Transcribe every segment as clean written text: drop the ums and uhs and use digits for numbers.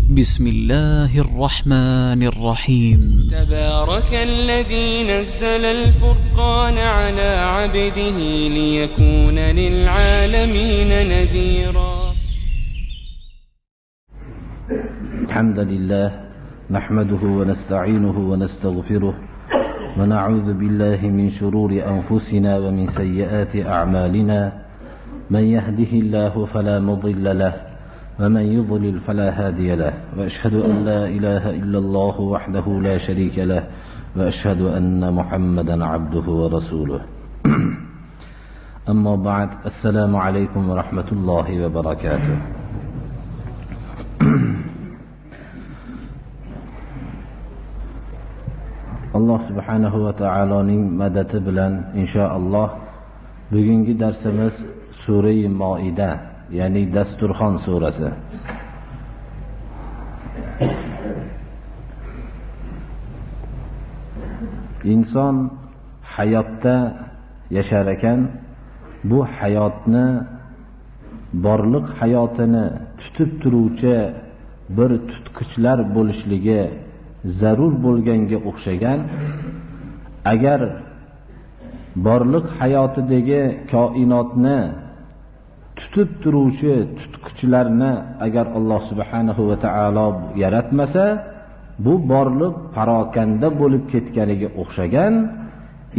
بسم الله الرحمن الرحيم. تبارك الذي نزل الفرقان على عبده ليكون للعالمين نذيرا. الحمد لله نحمده ونستعينه ونستغفره ونعوذ بالله من شرور أنفسنا ومن سيئات أعمالنا، من يهده الله فلا مضل له ومن يضلل فلا هادي له، وأشهد أن لا إله إلا الله وحده لا شريك له، وأشهد أن محمدا عبده ورسوله. أما بعد، السلام عليكم ورحمة الله وبركاته. Alloh subhanahu va taoloning madadi bilan inshaalloh bugungi darsimiz sura Moida, ya'ni dasturxon surasi. Inson hayotda yashar ekan, bu hayotni, borliq hayotini tutib turuvchi bir tutqichlar bo'lishligi zarur bo'lganga o'xshagan. Agar borliq hayotidagi koinotni tutib turuvchi tutqichlarni agar Alloh subhanahu va taolo yaratmasa, bu borliq parokanda bo'lib ketganiga o'xshagan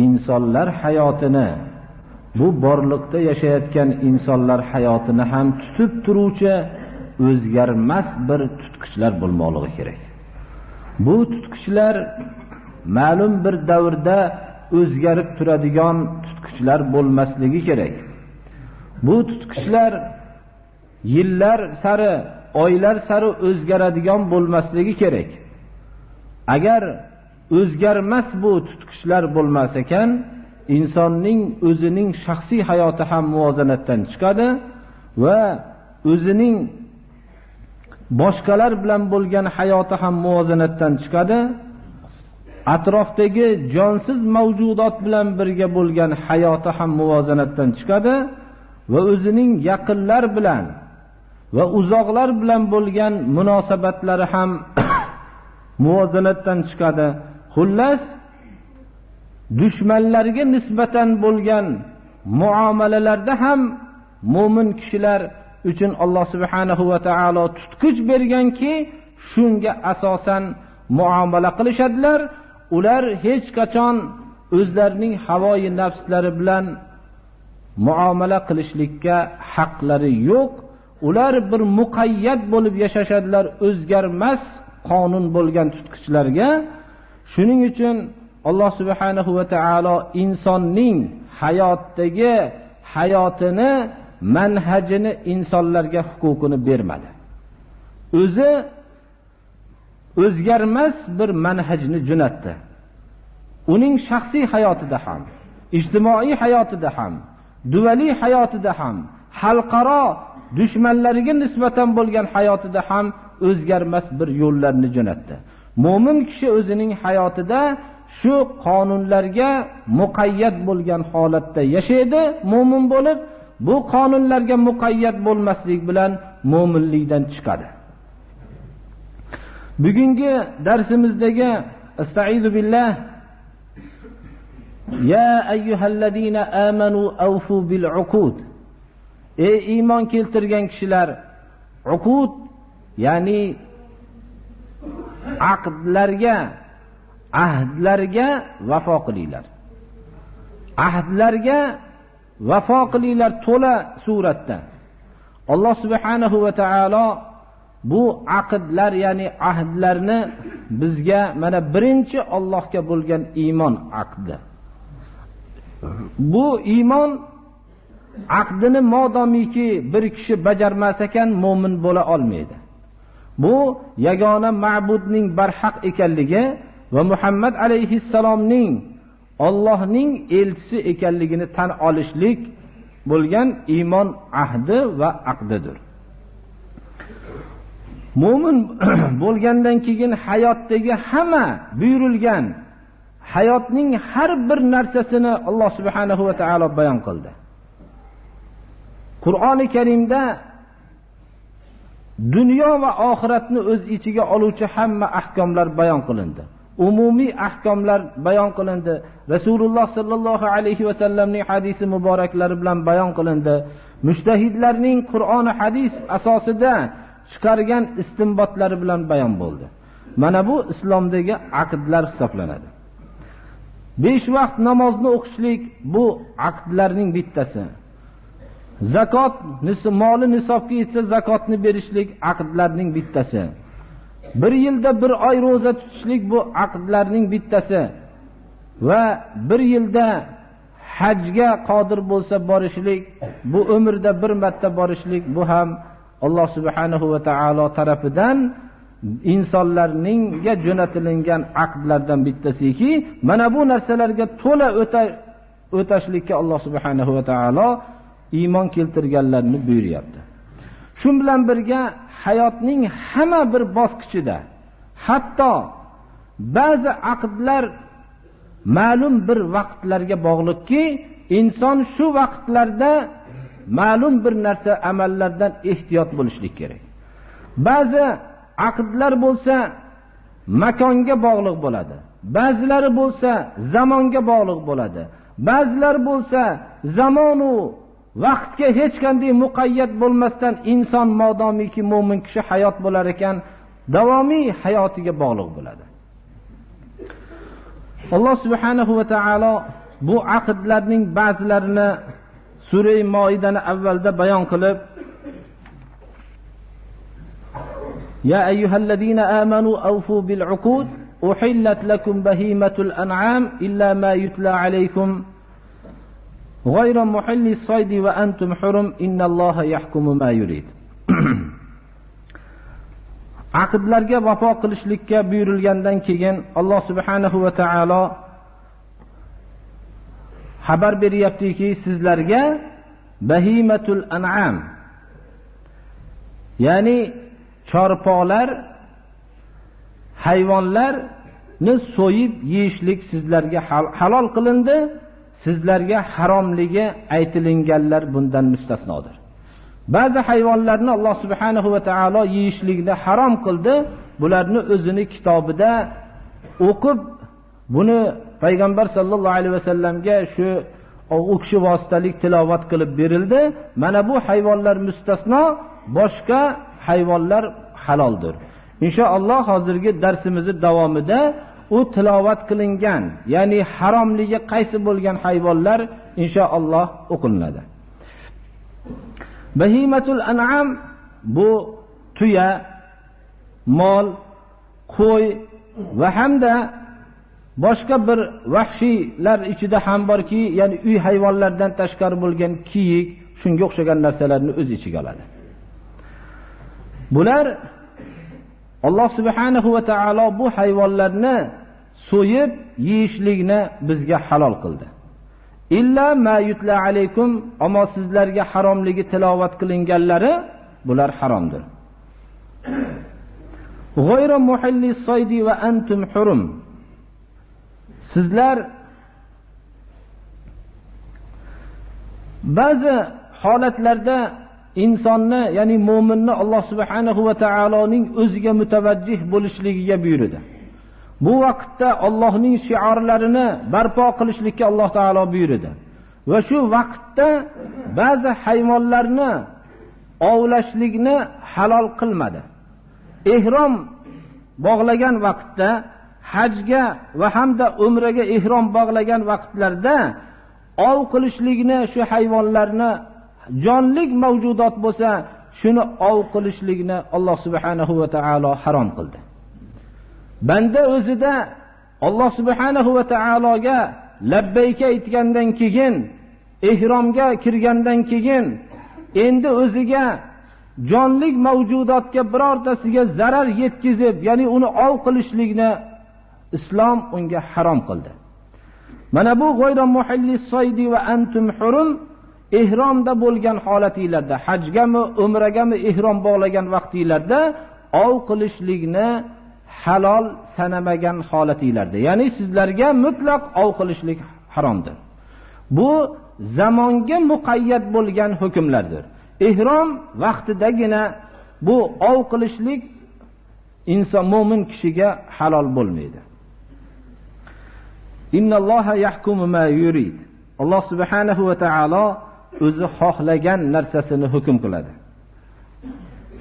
insonlar hayotini, bu borliqda yashayotgan insonlar hayotini ham tutib turuvchi o'zgarmas bir tutqichlar bo'lmoqligi kerak. Bu tutqichlar ma'lum bir davrda o'zgarib turadigan tutqichlar bo'lmasligi kerak. Bu tutqichlar yillar sari, oylar sari o'zgaradigan bo'lmasligi kerak. Agar o'zgarmas bu tutqichlar bo'lmas ekan, insonning o'zining shaxsiy hayoti ham muvozanatdan chiqadi va o'zining boshqalar bilan bo'lgan hayoti ham muvozanatdan chiqadi. Atrofdagi jonsiz mavjudot bilan birga bo'lgan hayoti ham muvozanatdan chiqadi va o'zining yaqinlar bilan va uzoqlar bilan bo'lgan munosabatlari ham muvozanatdan chiqadi. Xullas, dushmanlarga nisbatan bo'lgan muomalalarda ham mo'min kishilar uchun Alloh subhanahu va taolo tutqich berganki, shunga asosan muomala qilishadilar. Ular hech qachon o'zlarining havoyi nafslari bilan muomala qilishlikka haqlari yo'q. Ular bir muqayyat bo'lib yashashadilar, o'zgarmas qonun bo'lgan tutqichlarga. Shuning uchun Alloh subhanahu va taolo insonning hayotdagi hayotini, manhajini insonlarga huquqini bermadi. O'zi o'zgarmas bir manhajni jo'natdi. Uning shaxsiy hayotida ham, ijtimoiy hayotida ham, duvaliy hayotida ham, xalqaro dushmanlariga nisbatan bo'lgan hayotida ham o'zgarmas bir yo'llarni jo'natdi. Mo'min kishi o'zining hayotida shu qonunlarga muqayyat bo'lgan holatda yashaydi. Mo'min bo'lib, bu qonunlarga muqayyat bo'lmaslik bilan mo'minlikdan chiqadi. Bugungi darsimizdagi astaizu billah ya ayyuhallazina amanu awfu bil uqud. Ey iymon keltirgan kishilar, uqud ya'ni aqdlarga, ahdlarga vafo qilinglar. Ahdlarga vafo qilinglar to'la suratda. Alloh subhanahu va taolo bu aqdlar, ya'ni ahdlarni bizga mana birinchi Allohga bo'lgan iymon aqdi. Bu iymon aqdini modomiki bir kishi bajarmas ekan, mo'min bo'la olmaydi. Bu yagona ma'budning barhaq ekanligi va Muhammad alayhissalomning Allohning elchisi ekanligini tan olishlik bo'lgan iymon ahdi va aqdidir. Mo'min bo'lgandan keyin hayotdagi hamma buyurilgan hayotning har bir narsasini Alloh subhanahu va taolo bayon qildi. Qur'oni Karimda Dunyo va oxiratni o'z ichiga oluvchi hamma ahkomlar bayon qilindi. Umumiy ahkomlar bayon qilindi. Rasululloh sallallohu alayhi va sallamning hadisi muboraklari bilan bayon qilindi. Mujtahidlarning Qur'on va hadis asosida chiqargan istinbotlari bilan bayon bo'ldi. Mana bu islomdagi aqdlar hisoblanadi. 5 vaqt namozni o'qishlik bu aqdlarning bittasi. Zakot, moli nisobga yetsa zakotni berishlik aqdlarning bittasi. Bir yilda bir oy ro'za tutishlik bu aqdlarning bittasi. Va bir yilda hajga qodir bo'lsa borishlik, bu umrda bir marta borishlik, bu ham Alloh subhanahu va taolo tarafidan insonlarningga jo'natilingan aqdlardan bittasiki, mana bu narsalarga to'la o'tashlikka Alloh subhanahu va taolo iymon keltirganlarni buyuryapti. Shu bilan birga hayotning hamma bir bosqichida, hatto ba'zi aqdlar ma'lum bir vaqtlarga bog'liqki, inson shu vaqtlarda ma'lum bir narsa amallardan ehtiyot bo'lishlik kerak. Ba'zi aqdlar bo'lsa makonga bog'liq bo'ladi, ba'zilari bo'lsa zamonga bog'liq bo'ladi, ba'zilari bo'lsa zamonu vaqtga hech qanday muqayyat bo'lmasdan inson modomiki mo'min kishi hayot bo'lar ekan, davomiy hayotiga bog'liq bo'ladi. Alloh subhanahu va taolo bu aqdlarning ba'zilarini sura Moidani avvalda bayon qilib, Ya ayyuhallazina amanu awfu bil uqud uhillat lakum bahimatul an'am illa ma yutla alaykum g'ayra muhilli saydi va antum hurum innalloha yahkumu ma yurid. Aqdlarga vafo qilishlikka buyurilgandan keyin Alloh subhanahu va taolo xabar beryaptiki, sizlarga bahimatul an'am, ya'ni chorpoqlar, hayvonlarni so'yib yeyishlik sizlarga halol qilindi. Sizlarga haromligi aytilinganlar bundan mustasnodir. Ba'zi hayvonlarni Alloh subhanahu va taolo yeyishlikni harom qildi. Bularni o'zini kitobida o'qib, buni payg'ambar sallallohu alayhi vasallamga shu u kishi vositalik tilovat qilib berildi. Mana bu hayvonlar mustasno, boshqa hayvonlar haloldir. Inshaalloh hozirgi darsimizni davomida u tilovat qilingan, ya'ni haromligi qaysi bo'lgan hayvonlar inshaalloh o'qilinadi. Bahimatul an'am bu tuya, mol, qo'y va hamda boshqa bir vahshiylar ichida ham borki, ya'ni uy hayvonlaridan tashqari bo'lgan kiyik, shunga o'xshagan narsalarni o'z ichiga oladi. Bular Alloh subhanahu va taolo bu hayvonlarni so'yib yeyishlikni bizga halol qildi. Illa ma yutla alaykum, ammo sizlarga haromligi tilovat qilinganlari bular haromdir. G'ayra muhilli saydi va antum hurum. Sizlar ba'zi holatlarda insonni, ya'ni mo'minni Alloh subhanahu va taoloning o'ziga mutavajjih bo'lishligiga buyurdi. Bu vaqtda Allohning shiorlarini barpo qilishlikka Alloh taolo buyurdi. Va shu vaqtda ba'zi hayvonlarni ovlashlikni halol qilmadi. Ihrom bog'lagan vaqtda, hajga va hamda umraga ihrom bog'lagan vaqtlarda ov qilishlikni, shu hayvonlarni jonlik mavjudot bo'lsa, shuni ov qilishlikni Alloh subhanahu va taolo harom qildi. Banda o'zida Alloh subhanahu va taologa labbayka aytgandan keyin, ihromga kirgandan keyin endi o'ziga jonlik mavjudotga birortasiga zarar yetkazib, ya'ni uni ov qilishlikni islom unga harom qildi. Mana bu g'ayra muhilli saydi va antum hurum ihromda bo'lgan holatinglarda, hajgami, umragami ihrom bog'lagan vaqtinglarda ov qilishlikni halol sanamagan holatinglarda, ya'ni sizlarga mutlaq ov qilishlik haromdir. Bu zamonga muqayyat bo'lgan hukmlardir. Ihrom vaqtidagina Bu ov qilishlik inson mo'min kishiga halol bo'lmaydi. Innalloha yahkumu ma yurid. Alloh subhanahu va taolo o'zi xohlagan narsasini hukm qiladi.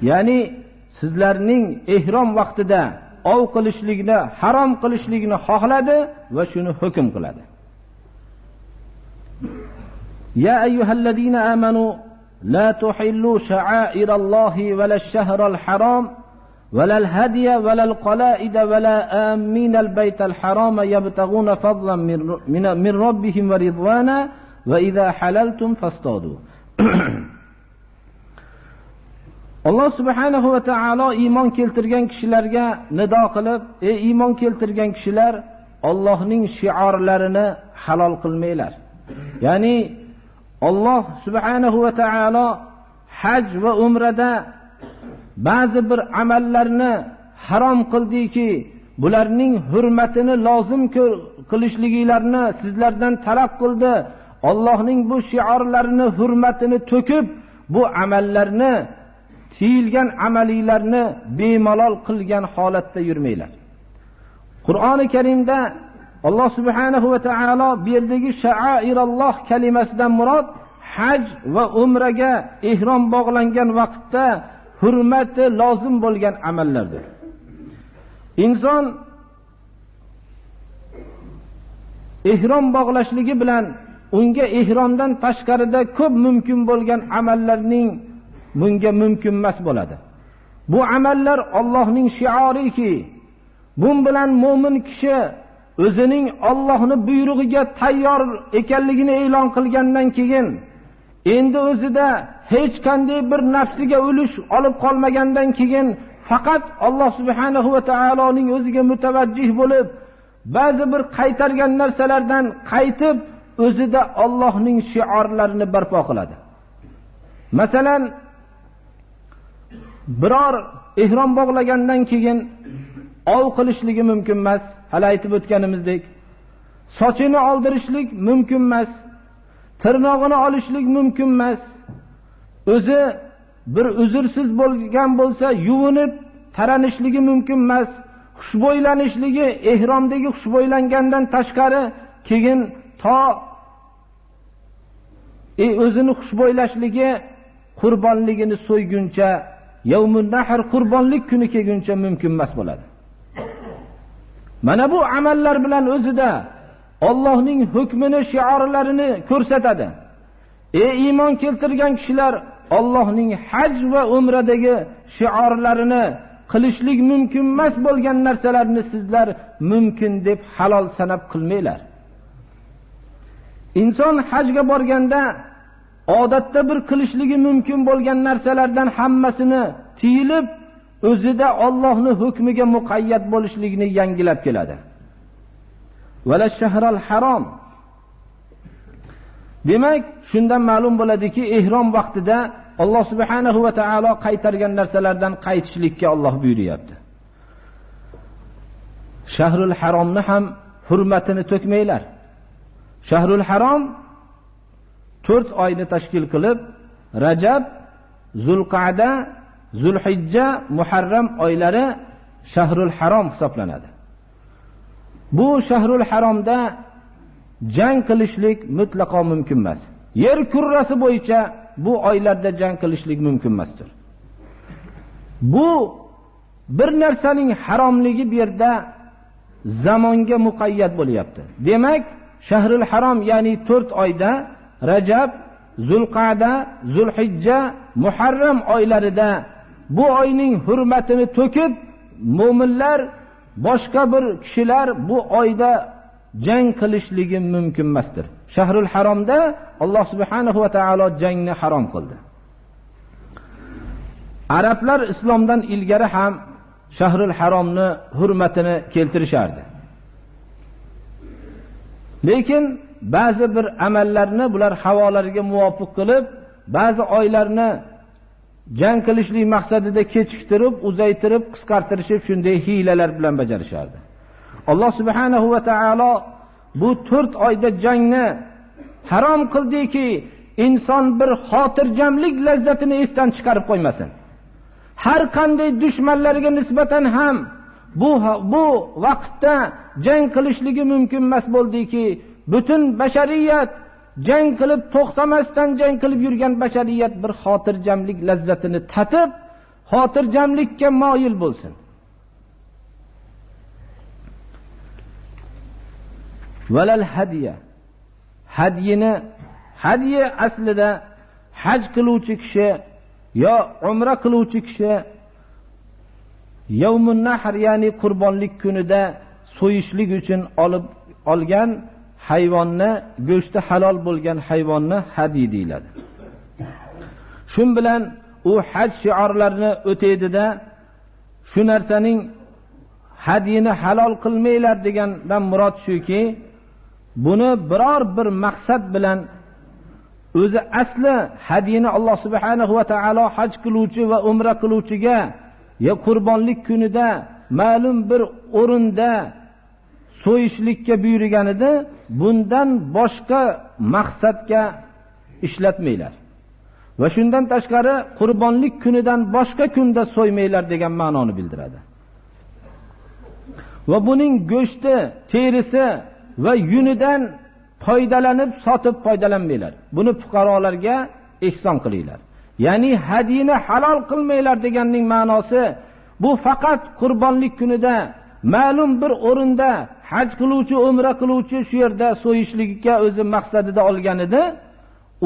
Ya'ni sizlarning ihrom vaqtida ov qilishlikni harom qilishlikni xohladi va shuni hukm qiladi. Ya ayyuhallazina amanu la tuhillu sha'airallohi va lash-shahral harom va lal-hadiya va lal-qala'ida va la aminal baytal harama yabtaguna fadlan min robbihim va ridwana va idza halaltum fastadu. Alloh subhanahu va taolo iymon keltirgan kishilarga nido qilib, ey iymon keltirgan kishilar, Allohning shiorlarini halol qilmanglar. Ya'ni Alloh subhanahu va taolo haj va umrada ba'zi bir amallarni harom qildiki, bularning hurmatini lozim qilishligingizni sizlardan talab qildi. Allohning bu shiorlarini hurmatini to'kib, bu amallarni, tiyilgan amaliylarni bemalol qilgan holatda yurmanglar. Qur'oni Karimda Alloh subhanahu va taolo bu yerdagi sha'airalloh kalimasidan murod haj va umraga ihrom bog'langan vaqtda hurmati lozim bo'lgan amallardir. Inson ihrom bog'lashligi bilan unga ihromdan tashqarida ko'p mumkin bo'lgan amallarning bunga mumkin emas bo'ladi. Bu amallar Allohning shioriki, bun bilan mo'min kishi o'zining Allohning buyrug'iga tayyor ekanligini e'lon qilgandan keyin endi o'zida hech qanday bir nafsiga ulush olib qolmagandan keyin faqat Alloh subhanahu va taoloning o'ziga mutavajjih bo'lib, ba'zi bir qaytargan narsalardan qaytib o'zida Allohning shiorlarini barpo qiladi. Masalan, biror ihrom bog'lagandan keyin ov qilishligi mumkin emas, hali aytib o'tganimizdek, sochini oldirishlik mumkin emas, tirnog'ini olishlik mumkin emas, o'zi bir uzrsiz bo'lgan bo'lsa yuvinib taranishligi mumkin emas, xushbo'ylanishligi ihromdagi xushbo'ylangandan tashqari keyin to o'zini xushbo'ylashligi qurbonligini so'yguncha, yawmun nahr qurbonlik kuni kelguncha mumkin emas bo'ladi. Mana bu amallar bilan o'zida Allohning hukmini, shiorlarini ko'rsatadi. Ey iymon keltirgan kishilar, Allohning haj va umradagi shiorlarini qilishlik mumkin emas bo'lgan narsalarni sizlar mumkin deb halol sanab qilmanglar. Inson hajga borganda odatda bir qilishligi mumkin bo'lgan narsalardan hammasini tiyilib, o'zida Allohning hukmiga muqayyat bo'lishligini yangilab keladi. Vala shahral harom. Demak, shundan ma'lum bo'ladiki, ihrom vaqtida Alloh subhanahu va taolo qaytargan narsalardan qaytishlikka Alloh buyuryapti. Shahrul haromni ham hurmatini to'kmanglar. Shahrul harom 4 oyni tashkil qilib, Rajab, Zulqa'da, Zulhijja, Muharram oylari Shahrul harom hisoblanadi. Bu Shahrul haromda jang qilishlik mutlaqo mumkin emas. Yer kurrasi bo'yicha bu oylarda jang qilishlik mumkin emasdir. Bu bir narsaning haromligi bu yerda zamonga muqayyat bo'lyapti. Demak, Shahrul harom ya'ni 4 oyda Rajab, Zulqa'da, Zulhijja, Muharram oylarida bu oyning hurmatini to'kib, mo'minlar, boshqa bir kishilar bu oyda jang qilishligi mumkin emasdir. Shahrul haromda Alloh subhanahu va taolo jangni harom qildi. Arablar islomdan ilgari ham Shahrul haromni hurmatini keltirishardi. Lekin ba'zi bir amallarni bular havolariga muvofiq qilib, ba'zi oylarni jang qilishlik maqsadida kechiktirib, uzaytirib, qisqartirishib shunday hiylalar bilan bajarishardi. Alloh subhanahu va taolo bu 4 oyda jangni harom qildiki, inson bir xotirjamlik lazzatini esdan chiqarib qo'ymasin. Har qanday dushmanlarga nisbatan ham bu vaqtda jang qilishligi mumkin emas bo'ldiki, butun bashariyat jang qilib to'xtamasdan jang qilib yurgan bashariyat bir xotirjamlik lazzatini tatib, xotirjamlikka moyil bo'lsin. Valal hadiya. Hadiyini, hadiya aslida haj qiluvchi kishi yo umra qiluvchi kishi yawmun nahr, ya'ni qurbonlik kunida so'yishlik uchun olib olgan hayvonni, go'shti halol bo'lgan hayvonni hadiy deyiladi. Shun bilan u haj shiorlarini o'taydida shu narsaning hadiyini halol qilmanglar degandan murod shuki, buni biror bir maqsad bilan o'zi asli hadiyini Alloh subhanahu va taolo haj qiluvchi va umra qiluvchiga yo qurbonlik kunida ma'lum bir o'rinda so'yishlikka buyurganida bundan boshqa maqsadga ishlatmanglar. Va shundan tashqari qurbonlik kunidan boshqa kunda so'ymanglar degan ma'noni bildiradi. Va buning go'shti, terisi va yunidan foydalanib sotib foydalanmanglar. Buni fuqarolarga ihson qilinglar. Ya'ni hadiyni halol qilmanglar deganning ma'nosi bu faqat qurbonlik kunida ma'lum bir o'rinda haj qiluvchi, umra qiluvchi shu yerda so'yishlikka o'zi maqsadida olganida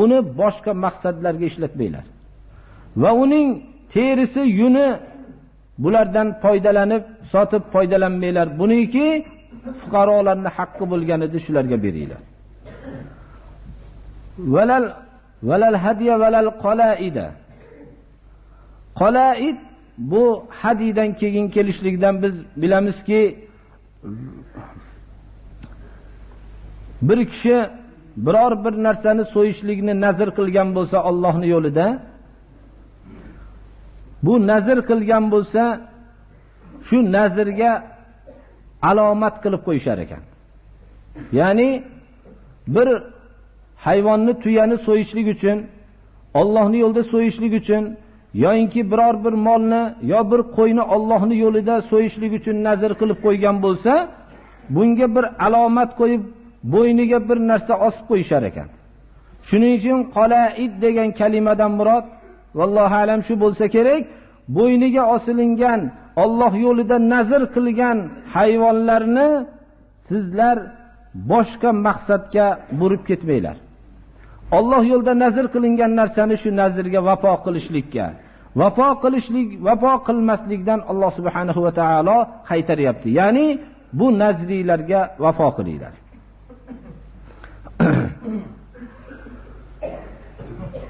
uni boshqa maqsadlarga ishlatmanglar. Va uning terisi, yuni bulardan foydalanib sotib foydalanmanglar. Buniki fuqarolarning haqqi bo'lganida shularga beringlar. Valal hadiya valal qalaida. Qalaid bu hadiydan keyin kelishligidan biz bilamizki, bir kishi biror bir narsani so'yishlikni nazr qilgan bo'lsa Allohning yo'lida, bu nazr qilgan bo'lsa, shu nazrga alomat qilib qo'yishar ekan. Ya'ni bir hayvonni, tuyani so'yishlik uchun, Allohning yo'lida so'yishlik uchun, yoinki biror bir molni yo bir qo'yni Allohning yo'lida so'yishlik uchun nazr qilib qo'ygan bo'lsa, bunga bir alomat qo'yib, bo'yniga bir narsa osib qo'yishar ekan. Shuning uchun qalaid degan kalimadan murod, vallohu alam, shu bo'lsa kerak, bo'yniga osilingan, Alloh yo'lida nazr qilgan hayvonlarni sizlar boshqa maqsadga burib ketmanglar. Alloh yo'lida nazr qilingan narsani shu nazrga vafo qilishlikka, vafo qilmaslikdan Alloh subhanahu va taolo qaytaryapti. Ya'ni bu nazrilarga vafo qilinglar.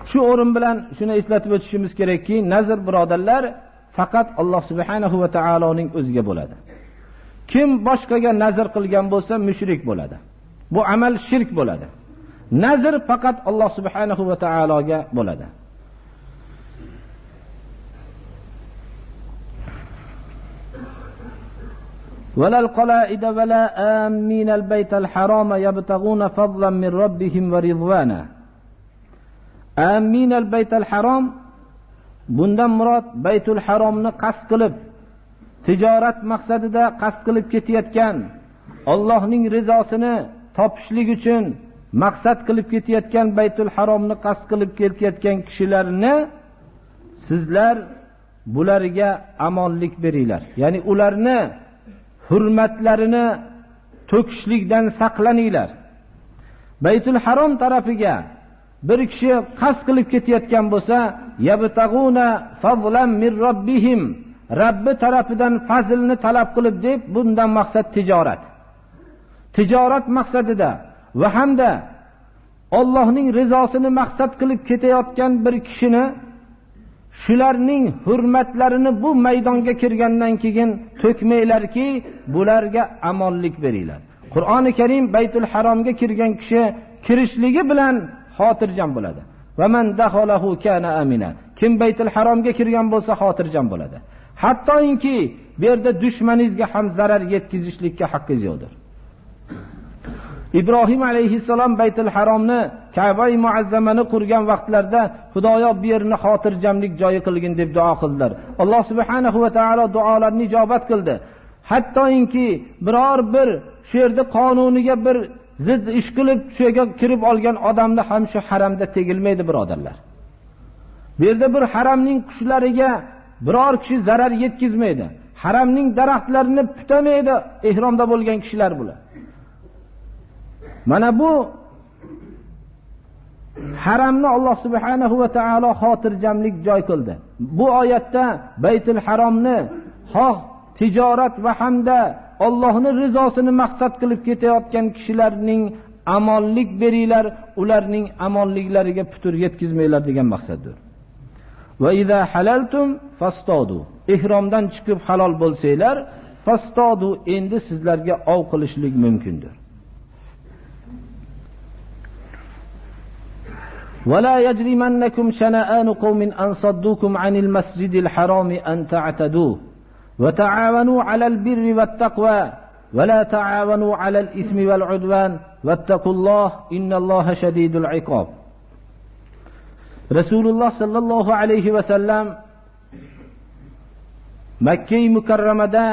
Shu o'rin bilan shuni eslatib o'tishimiz kerakki, nazr birodarlar faqat Alloh subhanahu va taoloning o'ziga bo'ladi. Kim boshqaga nazr qilgan bo'lsa mushrik bo'ladi. Bu amal shirk bo'ladi. Nazr faqat Alloh subhanahu va taologa bo'ladi. Walal qalaida wala aminal baytal harama yabtaguna fadlan min robbihim va ridwana. Aminal baytal harom, bundan murod Baytul Haromni qasd qilib, tijorat maqsadida qasd qilib ketayotgan, Allohning rizosini topishlik uchun maqsad qilib ketayotgan, Baytul Haromni qasd qilib ketayotgan kishilarni sizlar bularga amonlik beringlar. Ya'ni ularni hurmatlarini to'kishlikdan saqlaninglar. Baytul Harom tarafiga bir kishi qasd qilib ketayotgan bo'lsa, yabtaguna fadlan min robbihim, Rabbi tarafidan fazlni talab qilib deb, bundan maqsad tijorat. Tijorat maqsadida va hamda Allohning rizosini maqsad qilib ketayotgan bir kishini shularning hurmatlarini bu maydonga kirgandan keyin to'kmanglarki, bularga amonlik beringlar. Qur'oni Karim Baytul Haromga kirgan kishi kirishligi bilan xotirjam bo'ladi. Va man dakhalahu kana amina. Kim Baytul Haromga kirgan bo'lsa xotirjam bo'ladi. Hattoki bu yerda dushmaningizga ham zarar yetkazishlikka haqqingiz yo'qdir. Ibrohim alayhissalom Baytul Haromni Ka'ba-i muazzamani qurgan vaqtlarida Xudoyo bu yerni xotirjamlik joyi qilgin deb duo qildilar. Alloh subhanahu va taolo duolarni ijobat qildi. Hattoki biror bir shu yerda qonuniga bir zid ish qilib shu yerga kirib olgan odamni ham shu haramda tegilmaydi, birodarlar. Bu yerda bir haramning qushlariga biror kishi zarar yetkazmaydi. Haramning daraxtlarini putamaydi ehromda bo'lgan kishilar bular. Mana bu haramni Alloh subhanahu va taolo xotirjamlik joy qildi. Bu oyatda Baytul Haromni xoh tijorat va hamda Allohning rizosini maqsad qilib ketayotgan kishilarning amonlik beringlar, ularning amonliklariga putur yetkazmanglar degan maqsaddir. Va iza halaltum fastadu. Ehromdan chiqib halol bo'lsanglar, fastadu, endi sizlarga ov qilishlik mumkindir. ولا يجرمنكم شنآن قوم أن صدوكم عن المسجد الحرام أن تعتدوه وتعاونوا على البر والتقوى ولا تعاونوا على الإثم والعدوان واتقوا الله إن الله شديد العقاب. رسول الله صلى الله عليه وسلم Makka mukarramada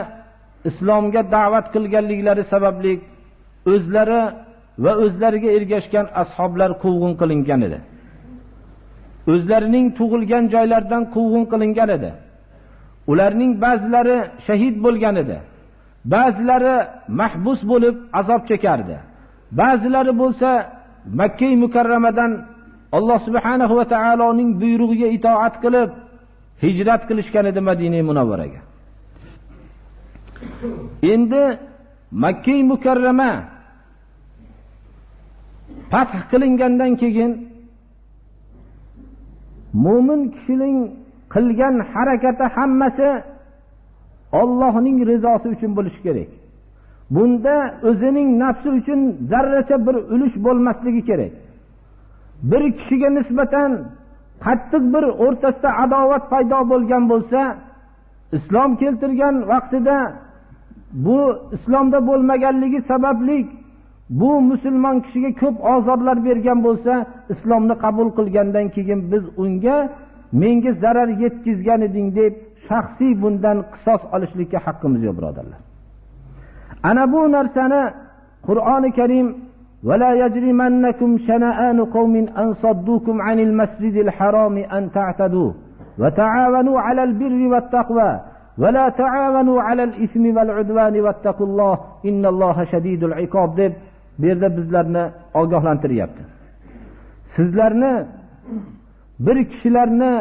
islomga da'vat qilganliklari sababli o'zlari va o'zlariga ergashgan ashoblar quvg'in qilingan edi. O'zlarining tug'ilgan joylaridan quvg'in qilingan edi. Ularning ba'zilari shahid bo'lgan edi. Ba'zilari mahbus bo'lib azob chekardi. Ba'zilari bo'lsa Makka mukarramadan Alloh subhanahu va taoloning buyrug'iga itoat qilib hijrat qilishgan edi Madina Munawvaraga. Endi Makka mukarrama fath qilingandan keyin mo'min kishining qilgan harakati hammasi Allohning rizosi uchun bo'lishi kerak. Bunda o'zining nafsi uchun zarracha bir ulush bo'lmasligi kerak. Bir kishiga nisbatan qattiq bir o'rtasida adovat paydo bo'lgan bo'lsa, islom keltirgan vaqtida bu islomda bo'lmaganligi sababli bu musulmon kishiga ko'p azoblar bergan bo'lsa, islomni qabul qilgandan keyin biz unga menga zarar yetkazgan eding deb shaxsiy bundan qisos olishlikka haqqimiz yo'q, birodarlar. Ana bu narsani Qur'oni Karim ولا يجرمنكم شنآن قوم أن صدوكم عن المسجد الحرام أن تعتدوا وتعاونوا على البر والتقوى ولا تعاونوا على الإثم والعدوان واتقوا الله إن الله شديد العقاب deb bu yerda bizlarni ogohlantiryapti. Sizlarni bir kishilarni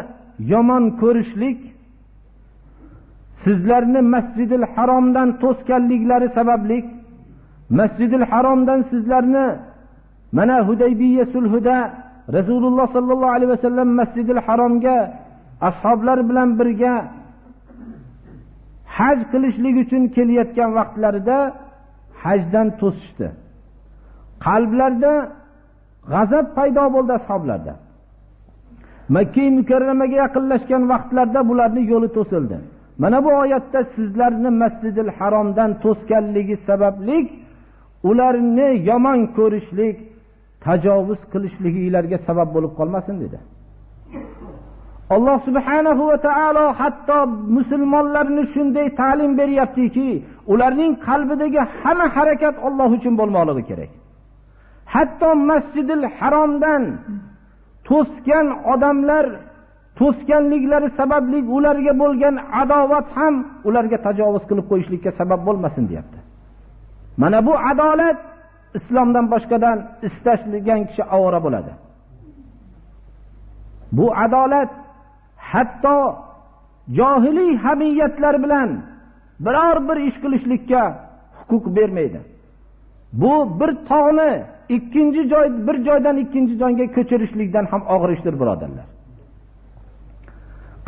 yomon ko'rishlik sizlarni Masjidil Haromdan to'sganliklari sababli Masjidil Haromdan sizlarni mana Hudaybiya sulhida Rasululloh sallallohu alayhi vasallam Masjidil Haromga ashoblar bilan birga haj qilishlik uchun kelayotgan vaqtlarida hajdan to'sishdi. Qalblarda g'azab paydo bo'ldi ashoblarda. Makka mukarramaga yaqinlashgan vaqtlarda bularning yo'li to'sildi. Mana bu oyatda sizlarni Masjidil Haromdan to'sganligi sababli ularni yomon ko'rishlik, tajovuz qilishligilarga sabab bo'lib qolmasin dedi. Alloh subhanahu va taolo hatto musulmonlarni shunday ta'lim beryaptiki, ularning qalbidagi hamma harakat Alloh uchun bo'lmoqligi kerak. Hatto Masjidil Haromdan to'sgan odamlar to'sganliklari sababli ularga bo'lgan adovat ham ularga tajovuz qilib qo'yishlikka sabab bo'lmasin deyapti. Mana bu adolat islomdan boshqadan istashgan kishi ovora bo'ladi. Bu adolat hatto johiliy hamiyatlar bilan biror bir ish qilishlikka huquq bermaydi. Bu bir tog'ni ikkinchi joy, bir joydan ikkinchi joyga ko'chirishlikdan ham og'ir ishdir, birodarlar.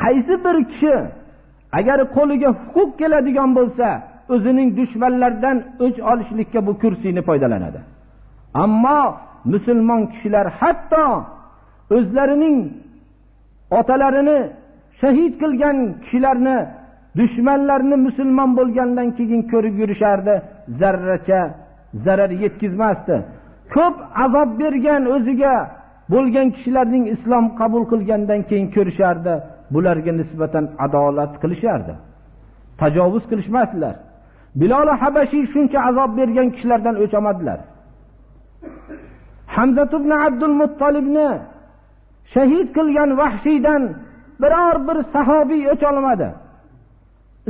Qaysi bir kishi agar qo'liga huquq keladigan bo'lsa, o'zining dushmanlardan o'ch olishlikka bu kursini foydalanadi. Ammo musulmon kishilar hatto o'zlarining otalarini shahid qilgan kishilarni, dushmanlarni musulmon bo'lgandan keyin ko'rib yurishardi, zarracha zarar yetkazmasdi. Ko'p azob bergan o'ziga bo'lgan kishilarning islom qabul qilgandan keyin ko'rishardi, bularga nisbatan adolat qilishardi. Tajovuz qilishmasdilar. Bilol Habashiy shuncha azob bergan kishilardan o'ch olmadilar. Hamza ibn Abdul Muttolibni shahid qilgan Vahshiydan biror bir sahobiy o'ch olmadi.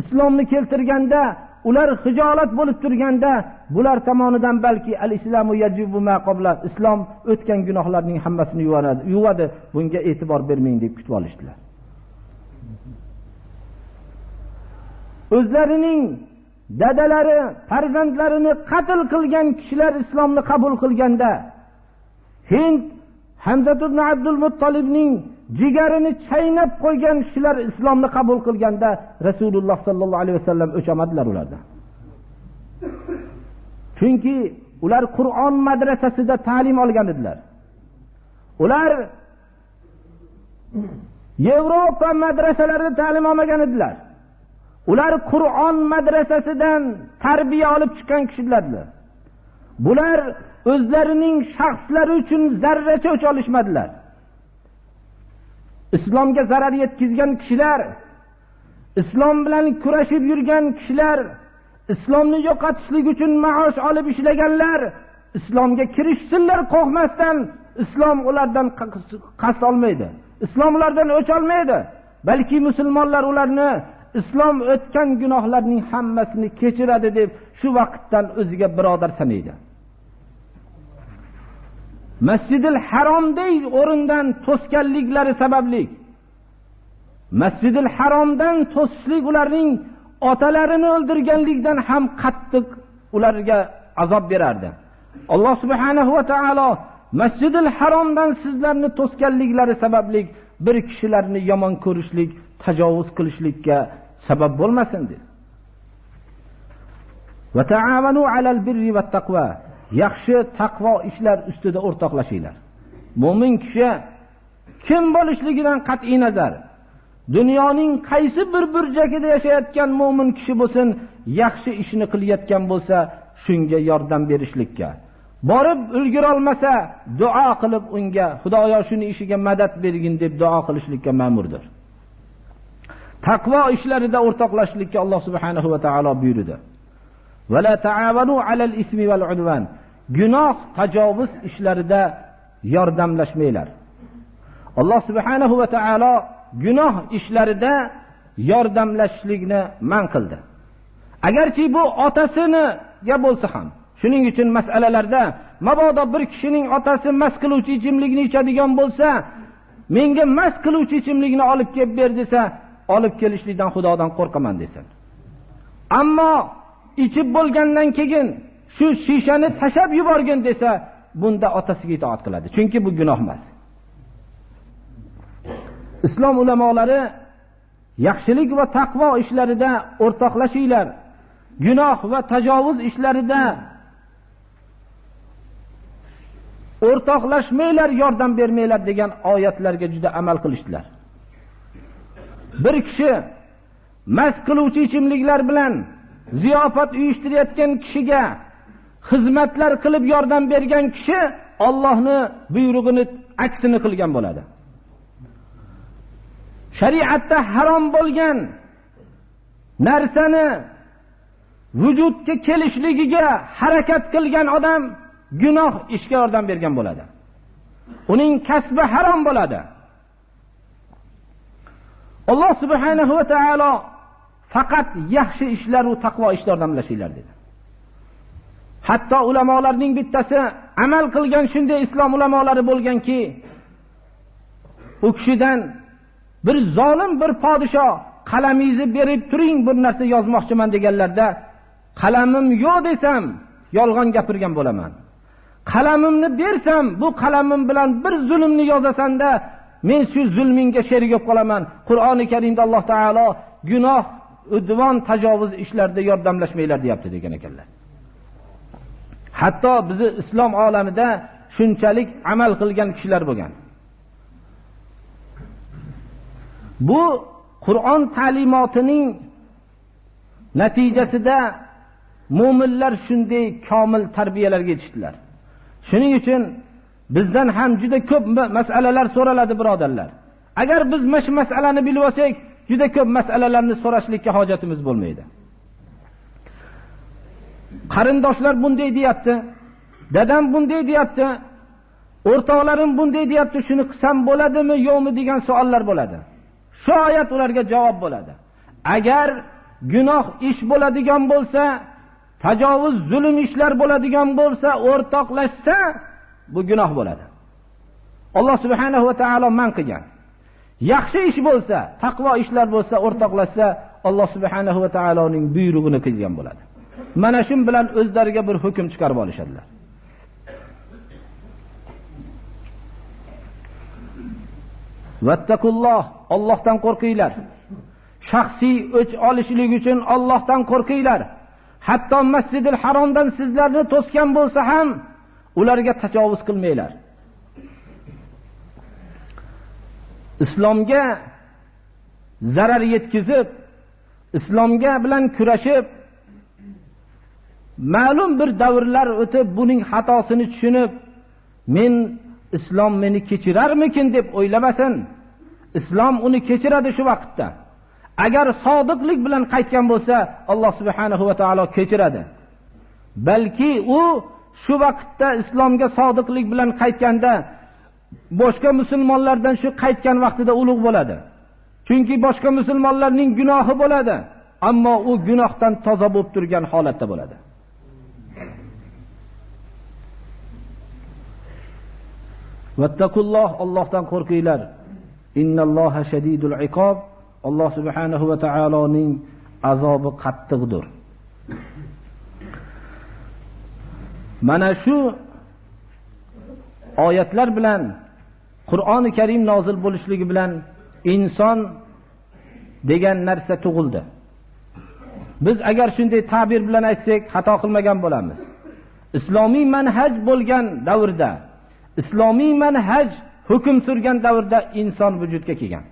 Islomni keltirganda, ular hijolat bo'lib turganda, bular tomonidan balki al-islamu yajibu ma qabla, islom o'tgan gunohlarning hammasini yuvadi, bunga e'tibor bermang deb kutib olishdilar. O'zlarining dadalari, farzandlarini qatl qilgan kishilar islomni qabul qilganda, Hind Hamza ibn Abdul Muttolibning jigarini chaynab qo'ygan kishilar islomni qabul qilganda Rasululloh sallallohu alayhi vasallam o'ch olmadilar ulardan. Chunki ular Qur'on madrasasida ta'lim olgan edilar. Ular Yevropa madrasalarida ta'lim olmagan edilar. Ular Qur'on madrasasidan tarbiya olib chiqqan kishilardir. Bular o'zlarining shaxslari uchun zarracha o'ch olishmadilar. Islomga zarar yetkazgan kishilar, islom bilan kurashib yurgan kishilar, islomni yo'qotishlik uchun maosh olib ishlaganlar, islomga kirishsinlar qo'rqmasdan, islom ulardan qasd olmaydi. Islom ulardan o'ch olmaydi. Balki musulmonlar ularni islom o'tgan gunohlarning hammasini kechiradi deb shu vaqtdan o'ziga birodar sanaydi. Masjidil Haromday o'rindan to'sganliklari sababli, Masjidil Haromdan to'sishlik ularning otalarini o'ldirganlikdan ham qattiq ularga azob berardi. Alloh subhanahu va taolo Masjidil Haromdan sizlarni to'sganliklari sababli bir kishilarni yomon ko'rishlik, tajovuz qilishlikka sabab bo'lmasin dedi. Va ta'awanu alal birri va taqvo. Yaxshi taqvo ishlar ustida o'rtoqlashinglar. Mo'min kishi kim bo'lishligidan qat'iy nazar, dunyoning qaysi bir burchagida yashayotgan mo'min kishi bo'lsin, yaxshi ishni qilayotgan bo'lsa, shunga yordam berishlikka, borib ulgura olmasa, duo qilib unga Xudoyo shuni ishiga madad bergin deb duo qilishlikka ma'murdir. Taqvo ishlarida o'rtoqlashlikka Alloh subhanahu va taolo buyurdi. Va la ta'awanu alal ismi val udvan. Gunoh, tajovuz ishlarida yordamlashmanglar. Alloh subhanahu va taolo gunoh ishlarida yordamlashishlikni man qildi. Agarchi bu otasiniga bo'lsa ham, shuning uchun masalalarda mabodo bir kishining otasi mast qiluvchi ichimlikni ichadigan bo'lsa, menga mast qiluvchi ichimlikni olib kelib ber desa, olib kelishlikdan Xudodan qo'rqaman desin. Ammo ichib bo'lgandan keyin shu shishani tashab yuborgin desa, bunda otasiga itoat qiladi. Chunki bu gunoh emas. Islom ulamolari yaxshilik va taqvo ishlarida o'rtoqlashinglar, gunoh va tajovuz ishlarida o'rtoqlashmanglar, yordam bermanglar degan oyatlarga juda amal qilishdilar. Bir kishi mast qiluvchi ichimliklar bilan ziyofat uyushtirayotgan kishiga xizmatlar qilib yordam bergan kishi Allohni buyrug'ini aksini qilgan bo'ladi. Shariatda harom bo'lgan narsani vujudga kelishligiga harakat qilgan odam gunoh ishga yordam bergan bo'ladi. Uning kasbi harom bo'ladi. Alloh subhanahu va taolo faqat yaxshi ishlar va taqvo ishlardan yordamlashinglar dedi. Hatto ulamolarning bittasi amal qilgan shunday islom ulamolari bo'lganki, u kishidan bir zolim bir podsho qalamingizni berib turing, bir narsa yozmoqchiman deganlarda, qalamim yo'q desam yolg'on gapirgan bo'laman. Qalamimni bersam, bu qalamim bilan bir zulmni yozasanda, men shu zulmingga sherik bo'lib qolaman. Qur'oni Karimda Alloh taolo gunoh, udvon, tajovuz ishlarida yordamlashmanglar deyapti degan ekanlar. Hatto bizi islom olamida shunchalik amal qilgan kishilar bo'lgan. Bu Qur'on ta'limotining natijasida mo'minlar shunday komil tarbiyalarga yetishdilar. Shuning uchun Bizdan ham juda ko'p masalalar so'raladi birodarlar. Agar biz mana shu masalani bilib olsak, juda ko'p masalalarni so'rashlikka hojatimiz bo'lmaydi. Qarindoshlar bunday deyapti, dadam bunday deyapti, o'rtoqlarim bunday deyapti, shuni qilsam bo'ladimi, yo'qmi degan savollar bo'ladi. Shu oyat ularga javob bo'ladi. Agar gunoh ish bo'ladigan bo'lsa, tajovuz, zulm ishlar bo'ladigan bo'lsa, o'rtoqlashsa, bu gunoh bo'ladi. Alloh subhanahu va taolo man qilgan. Yaxshi ish bo'lsa, taqvo ishlar bo'lsa, o'rtoqlashsa, Alloh subhanahu va taoloning buyrug'ini qilgan bo'ladi. Mana shu bilan o'zlariga bir hukm chiqarib olishadilar. Vattaqulloh, Allohdan qo'rqinglar. Shaxsiy o'ch olishlik uchun Allohdan qo'rqinglar. Hatto Masjidil Haromdan sizlarni to'sgan bo'lsa ham ularga tajovuz qilmanglar. Islomga zarar yetkazib, islomga bilan kurashib, ma'lum bir davrlar o'tib buning xatosini tushunib, men islom meni kechirarmikin deb o'ylamasin. Islom uni kechiradi shu vaqtda. Agar sodiqlik bilan qaytgan bo'lsa, Alloh subhanahu va taolo kechiradi. Balki u shu vaqtda islomga sodiqlik bilan qaytganda boshqa musulmonlardan shu qaytgan vaqtida ulug' bo'ladi. Chunki boshqa musulmonlarning gunohi bo'ladi, ammo u gunohdan toza bo'lib turgan holatda bo'ladi. Vattaqulloh, Allohdan qo'rqinglar. Innalloha shadidul iqob. Alloh subhanahu va taoloning azobi qattiqdir. Mana shu oyatlar bilan Qur'oni Karim nozil bo'lishligi bilan inson degan narsa tug'ildi. Biz agar shunday ta'bir bilan aytsak, xato qilmagan bo'lamiz. Islomiy manhaj bo'lgan davrda, islomiy manhaj hukm surgan davrda inson vujudga kelgan.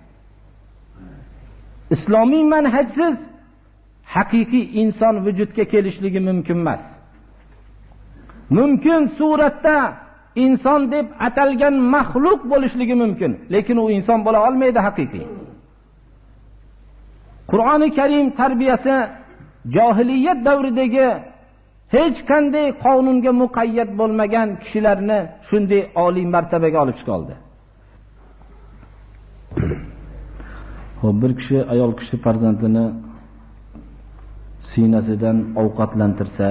Islomiy manhajsiz haqiqiy inson vujudga kelishligi mumkin emas. Mumkin suratda inson deb atalgan maxluq bo'lishligi mumkin, lekin u inson bo'la olmaydi haqiqiy. Qur'oni Karim tarbiyasi johiliyat davridagi hech qanday qonunga muqayyat bo'lmagan kishilarni shunday oliy martabaga olib chiqa oldi. Xo'p, bir kishi ayol kishi farzandini siynasidan ovqatlantirsa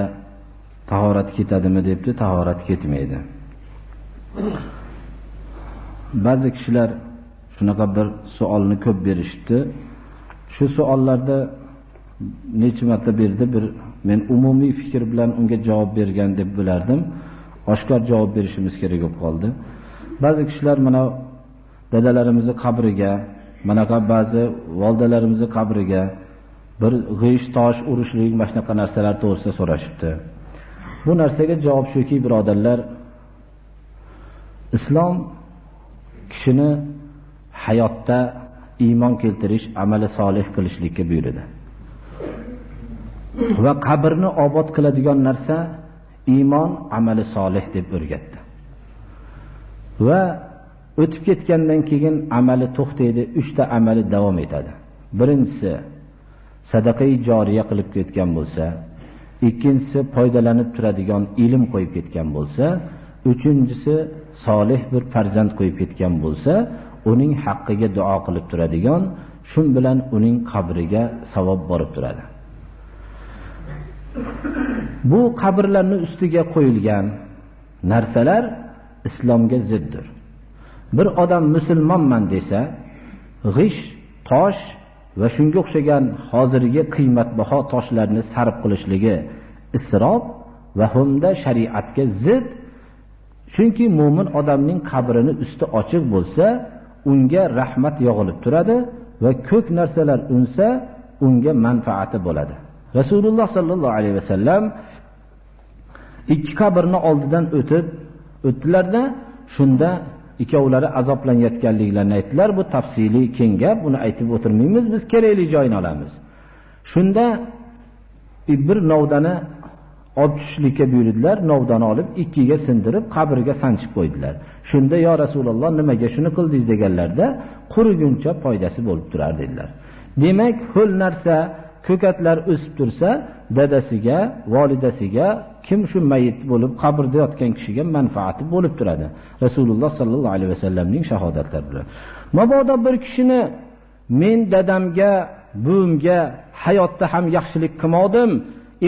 tahorat ketadimi debdi, tahorat ketmaydi. Ba'zi kishilar shunaqa bir savolni ko'p berishibdi. Shu savollarda necha marta berdi, bir men umumiy fikr bilan unga javob bergan deb bilardim. Oshkor javob berishimiz kerak bo'lib qoldi. Ba'zi kishilar mana dadalarimizni qabriga, manaqa ba'zi volidalarimizni qabriga bir g'isht tosh urishlik, mana shunaqa narsalar to'g'risida so'rashibdi. Bu narsaga javob shuki, birodarlar, islom kishini hayotda iymon keltirish, amali solih qilishlikka buyuradi. Va qabrni obod qiladigan narsa iymon, amali solih deb o'rgatdi. Va o'tib ketgandan keyin amali to'xtaydi, 3 ta amali davom etadi. Birinchisi sadaqai joriya qilib ketgan bo'lsa, ikkinchisi foydalanib turadigan ilm qo'yib ketgan bo'lsa, uchinchisi solih bir farzand qo'yib ketgan bo'lsa, uning haqqiga duo qilib turadigan, shun bilan uning qabriga savob borib turadi. Bu qabrlarning ustiga qo'yilgan narsalar islomga ziddir. Bir odam musulmonman desa, g'ish, tosh va shunga o'xshagan hozirgi qiymatbaho toshlarni sarf qilishligi isrof va hamda shariatga zid. Chunki mo'min odamning qabrini usti ochiq bo'lsa, unga rahmat yog'ilib turadi va ko'k narsalar unsa, unga manfaati bo'ladi. Rasululloh sallallohu alayhi vasallam ikki qabrni oldidan o'tib o'tdilarda, shunda ikkovlari azoblanayotganliklarini aytdilar. Bu tafsiliy keng gap, buni aytib o'tirmaymiz, biz kerakli joyini olamiz. Shunda bir novdani Olib tushishlikka buyurdilar, novdani olib ikkiga sindirib qabrga sanchib qo'ydilar. Shunda yo Rasululloh nimaga shuni qildingiz deganlarda, quriguncha foydasi bo'lib turar dedilar. Demak, ho'l narsa, ko'katlar o'sib tursa, dadasiga, volidasiga, kim shu mayit bo'lib qabrda yotgan kishiga manfaati bo'lib turadi. Rasululloh sallallohu alayhi vasallamning shahodatlari bilan. Mabodo bir kishini men dadamga, buvimga hayotda ham yaxshilik qilmadim,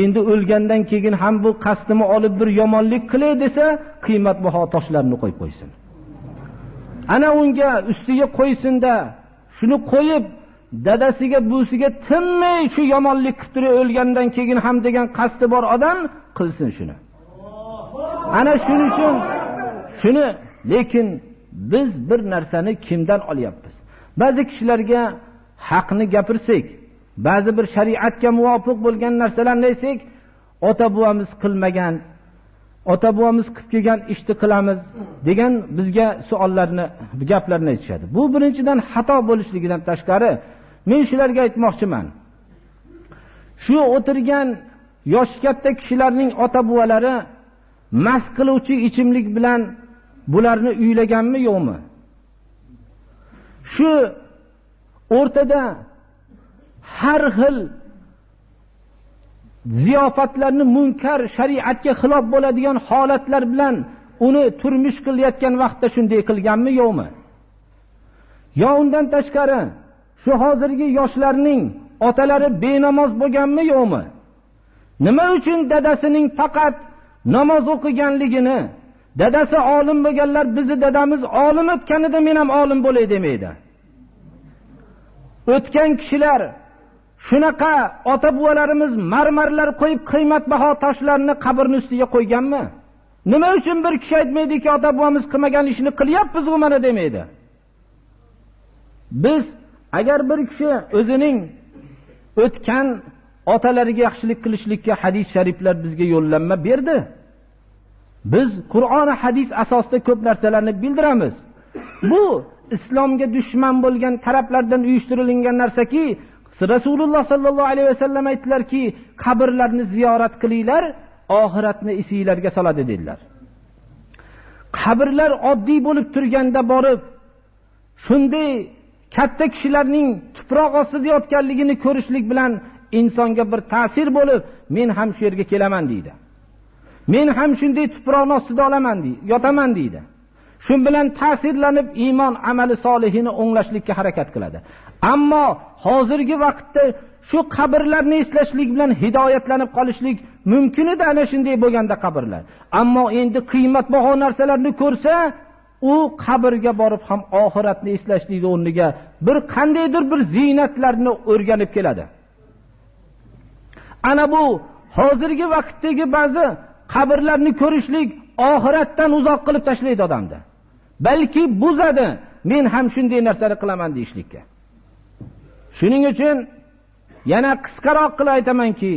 endi o'lgandan keyin ham bu qasdimni olib bir yomonlik qilay desa, qiymatbaho toshlarni qo'yib qo'ysin. Ana unga ustiga qo'ysin-da, shuni qo'yib dadasiga, buvisiga tinmay shu yomonlik qilib turib o'lgandan keyin ham degan qasdi bor odam qilsin shuni. Ana shuning uchun shuni, lekin biz bir narsani kimdan olyapmiz? Ba'zi kishilarga haqni gapirsak, ba'zi bir shariatga muvofiq bo'lgan narsalarni aytsak, ota-bobamiz qilmagan, ota-bobamiz qilib kelgan ishni qilamiz degan bizga savollarni, gaplarni aytishadi. Bu birinchidan xato bo'lishligidan tashqari, men shularga aytmoqchiman. Shu o'tirgan yoshi katta kishilarning ota-bobolari mast qiluvchi ichimlik bilan bularni uylaganmi yo'qmi? Shu o'rtada har xil ziyofatlarni munkar, shariatga xilof bo'ladigan holatlar bilan uni turmush qilayotgan vaqtda shunday qilganmi yo'qmi? Yo undan tashqari shu hozirgi yoshlarning otalari benamoz bo'lganmi yo'qmi? Nima uchun dadasining faqat namoz o'qiganligini, dadasi olim bo'lganlar bizi dadamiz olim o'tganida men ham olim bo'lay demaydi. O'tgan kishilar shunaqa ota-bobolarimiz marmarlar qo'yib qiymatbaho toshlarni qabrning ustiga qo'yganmi? Nima uchun bir kishi aytmaydiki, ota-bobomiz qilmagan ishni qilyapmiz u mana demaydi? Biz agar bir kishi o'zining o'tgan otalariga yaxshilik qilishlikka hadis shariflar bizga yo'llanma berdi. Biz Qur'on va hadis asosida ko'p narsalarni bildiramiz. Bu islomga dushman bo'lgan taraflardan uyushtirilgan narsaki, Rasululloh sallallohu alayhi vasallam aytdilarki, qabrlarni ziyorat qilinglar, oxiratni esinglarga soladi dedilar. Qabrlar oddiy bo'lib turganda borib, shunday katta kishilarning tuproq ostida yotganligini ko'rishlik bilan insonga bir ta'sir bo'lib, men ham shu yerga kelaman deydi. Men ham shunday tuproqni ostida olaman deydi, yotaman deydi. Shu bilan ta'sirlanib iymon amali solihini o'nglashlikka harakat qiladi. Ammo hozirgi vaqtda shu qabrlarni eslashlik bilan hidoyatlanib qolishlik mumkin edi ana shunday bo'lganda qabrlar. Ammo endi qiymatbaho narsalarni ko'rsa, u qabrga borib ham oxiratni eslashlik o'rniga bir qandaydir bir ziynatlarni o'rganib keladi. Ana bu hozirgi vaqtdagi ba'zi qabrlarni ko'rishlik oxiratdan uzoq qilib tashlaydi odamni. Balki buzadi, men ham shunday narsani qilaman deyishlikka. Shuning uchun yana qisqaroq qilib aytamanki,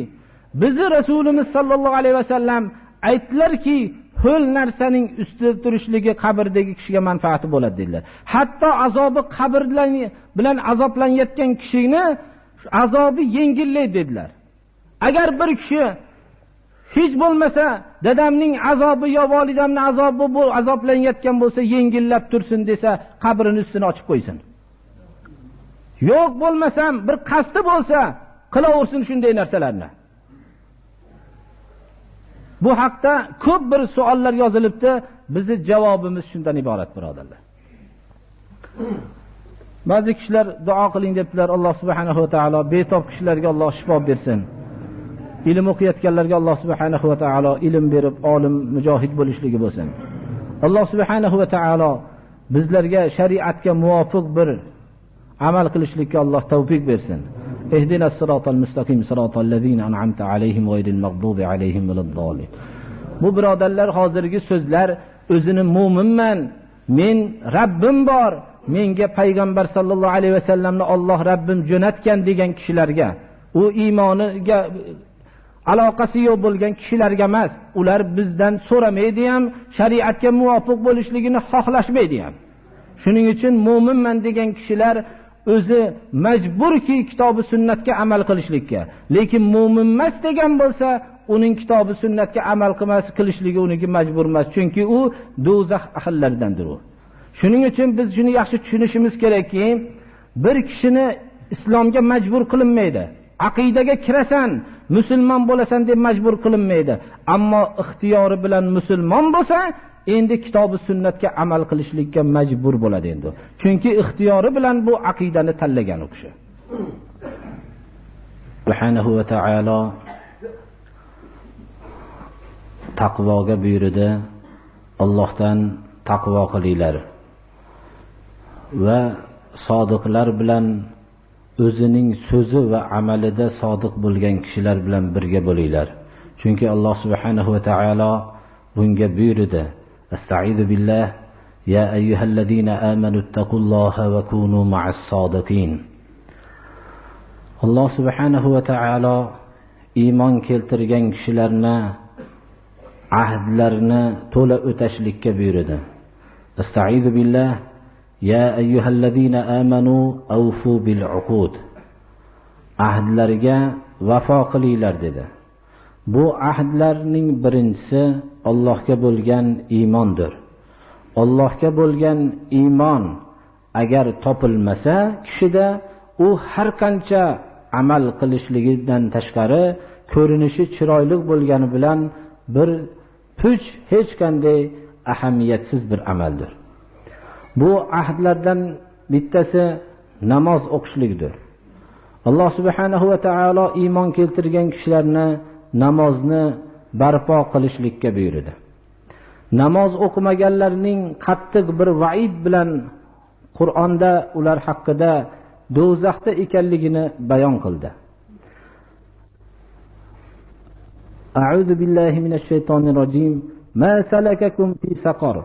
bizi Rasulimiz sallallohu alayhi vasallam aytdilarki, ho'l narsaning ustida turishligi qabrdagi kishiga manfaati bo'ladi dedilar. Hatto azobi qabr bilan azoblanayotgan kishini azobi yengillaydi dedilar. Agar bir kishi hech bo'lmasa dadamning azobi yo volidamning azobi bu azoblanayotgan bo'lsa yengillab tursin desa, qabrini ustini ochib qo'ysin. Yo'q bo'lmasam bir qasdi bo'lsa qilaversin shunday narsalarni. Bu haqda ko'p bir savollar yozilibdi, bizi javobimiz shundan iborat birodarlar. Ba'zi kishilar duo qiling debdilar, Alloh subhanahu va taolo betob kishilarga Alloh shifo bersin. Ilm o'qiyotganlarga Alloh subhanahu va taolo ilm berib, olim, mujohid bo'lishligi bo'lsin. Alloh subhanahu va taolo bizlarga shariatga muvofiq bir amal qilishlikka Alloh tavfiq bersin. Ihdinas siratal mustaqim, siratal ladzina an'amta alayhim g'ayril mag'dubi alayhim valaddallin. Bu birodarlar, hozirgi so'zlar o'zini mo'minman, men Rabbim bor, menga payg'ambar sallallohu alayhi vasallamni Alloh Rabbim jo'natgan degan kishilarga, u iymoniga aloqasi yo'q bo'lgan kishilarga emas, ular bizdan so'ramaydi ham, shariatga muvofiq bo'lishligini xohlashmaydi ham. Shuning uchun mo'minman degan kishilar o'zi majburki kitobi sunnatga amal qilishlikka, lekin mo'min emas degan bo'lsa, uning kitobi sunnatga amal qilmas, qilishligi uniki majbur emas, chunki u do'zax ahllaridandir u. Shuning uchun biz shuni yaxshi tushunishimiz kerakki, bir kishini islomga majbur qilinmaydi. Aqidaga kirasan, musulmon bo'lasan deb majbur qilinmaydi. Ammo ixtiyori bilan musulmon bo'lsa, endi kitobi sunnatga amal qilishlikka majbur bo'ladi endi. Chunki ixtiyori bilan bu aqidani tanlagan u kishi. Subhanahu va taolo taqvoga buyurdi. Allohdan taqvo qilinglar va sodiqlar bilan, o'zining so'zi va amalida sodiq bo'lgan kishilar bilan birga bo'linglar. Chunki Alloh subhanahu va taolo bunga buyurdi. Astaizu billah ya ayyuhallazina amanu ittaqulloha va kunu ma'as sodiqin. Alloh subhanahu va taolo iymon keltirgan kishilarni ahdlarni to'la o'tashlikka buyurdi. Astaizu billah ya ayyuhallazina amanu awfu bil uqud. Ahdlarga vafo qilinglar dedi. Bu ahdlarning birinchisi Allohga bo'lgan iymondir. Allohga bo'lgan iymon agar topilmasa kishida, u har qancha amal qilishligidan tashqari ko'rinishi chiroyli bo'lgani bilan bir puch, hech qanday ahamiyatsiz bir amaldir. Bu ahdlardan bittasi namoz o'qishlikdir. Alloh subhanahu va taolo iymon keltirgan kishilarni namozni barpo qilishlikka buyurdi. Namoz o'qimaganlarning qattiq bir va'id bilan Qur'onda ular haqida do'zaxda ekanligini bayon qildi. A'udhu billahi minash shaytonir rojim. Ma salakakum fi saqar.